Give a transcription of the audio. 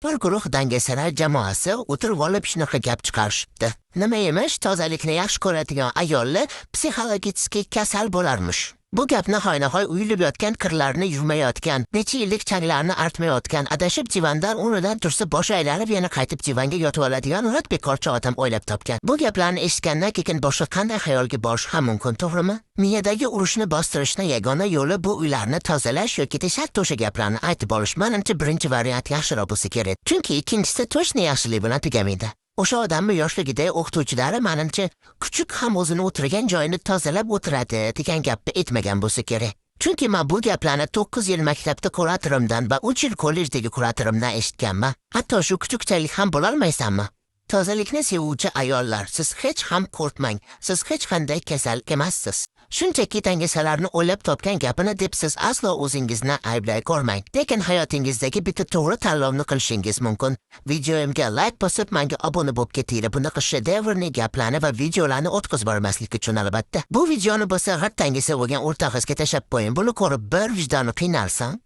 Bir guruh dangasalar jamoasi o'tirib olib shunaqa gap chiqarishibdi. Nima emish, tozalikni yaxshi ko'radigan ayollar psixologik kasal bo'larmish. Bu gapni hoynahoy uyilib yotgan kirlarni yuvmayotgan, necha yillik changlarni artmayotgan, adashib divandan o'rnidan tursa, boshi aylanib, yana qaytib divanga yotib oladigan g'irt bekorchi odam o'ylab topgan. Bu gaplarni eshitgandan keyin boshqa qanday xayolga borish ham mumkin, to'g'rimi? Miyadagi urushni bostirishni yagona yo'li bu uylarni tozalash yoki teshak to'sha gaplarni aytib olish. Manimcha, birinchi variant yaxshiroq bo'lsa kerak. Chunki ikkinchisi точно yaxshilik bilan tugamaydi. O'sha odamni yoshligida o'qituvchilari, manimcha, kuchuk ham o'zini o'tirgan joyini tozalab o'tiradi degan gapni aytmagan bo'lsa kerak. Chunki men bu gaplarni 9 yil maktabda kuratorimdan va 3 yil kollejdagi kuratorimdan eshitganman. Hatto shu kuchukchalik ham bo'lolmaysanmi? Tozalikni sevuvchi ayollar, siz hech ham qo'rqmang. Siz hech qanday kasal emassiz. Shunchaki dangasalarni o'ylab topgan gapini deb siz aslo o'zingizni ayblay ko'rmang. Lekin hayotingizdagi bitta to'g'ri tanlovni qilishingiz mumkin. Videomga like bosib, menga obuna bo'lib ketinglar. Bunaqa shedevrli gaplarni va videolarni o'tkazib bormaslik uchun, albatta. Bu videoni bo'lsa g'irt dangasa bo'lgan o'rtog'ingizga tashlab qo'ying. Buni ko'rib bir vijdoni qiynalsin.